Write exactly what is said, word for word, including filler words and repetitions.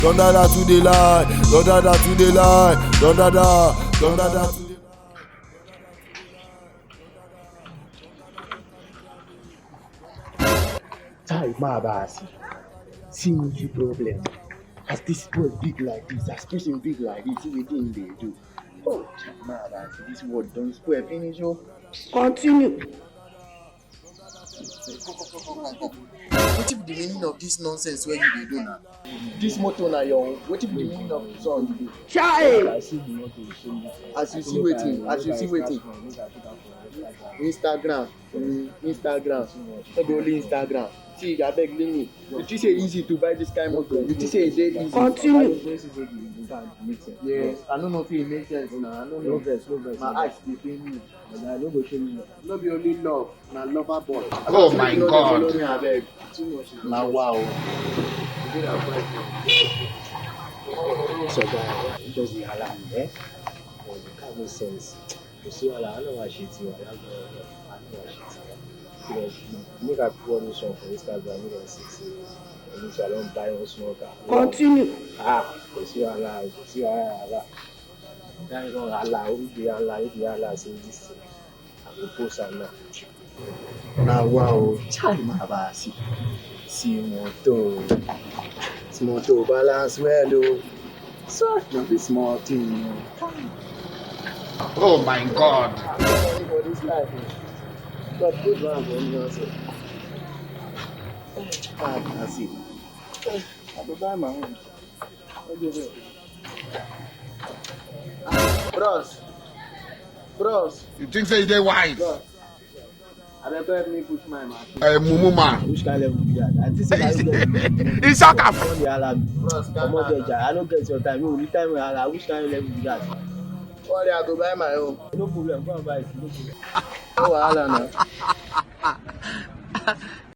Don dada to the lie, don dada to the lie, don dada, don dada to the Chai, ma ba si. See you problem. As this boy big like this, as person big like this, see wetin he dey do. Oh, chai, ma ba si. This world don spoil finish o. Continue. Wetin be the meaning of this nonsense wey you dey do now? This motor na your own. Wetin be the meaning of this one? Chai! As you see wetin, as you see wetin. Instagram, mm, Instagram. No be only Instagram. See, abeg leave me. You think say e easy to buy this kind motor? You think say e dey easy? Continue. Yes, I no know if e make sense na. I no know. No vex, no vex. My eyes dey pain me. Oga, I no go show you. No be only love, na lover boy. Oh my God. Follow me, abeg. Too much. Na wow. So guy, you just dey hala me, eh? Oh, you can't make sense. You see, hala, I know what shit you are. I know what shit you are. Yes, make I put all this one for Instagram, make I see say, this I don buy one small car. Continue. Ah, you see, hala, you see, hala. Guy don hala, who dey hala, who dey hala, say this thing. I go post am now. Na wow, chai, ma ba si. See motor. See motor balance well o. So no be small thing o. Oh my God. For this life, God put one for me also. Ah, I see. I go buy my own. Okay, okay. Bros. Bros. You think say you dey wise? Bros. Abeg help me push my machine. Eh, mumu man. Which kind level be that? I think say na you get. He shock am. Come dey hala me. Bros, calm down. Comot there, jare. I no get your time. You only time we hala. Which kind level be that? Worry, I go buy my own. No problem. Go and buy it. No problem. No wahala na.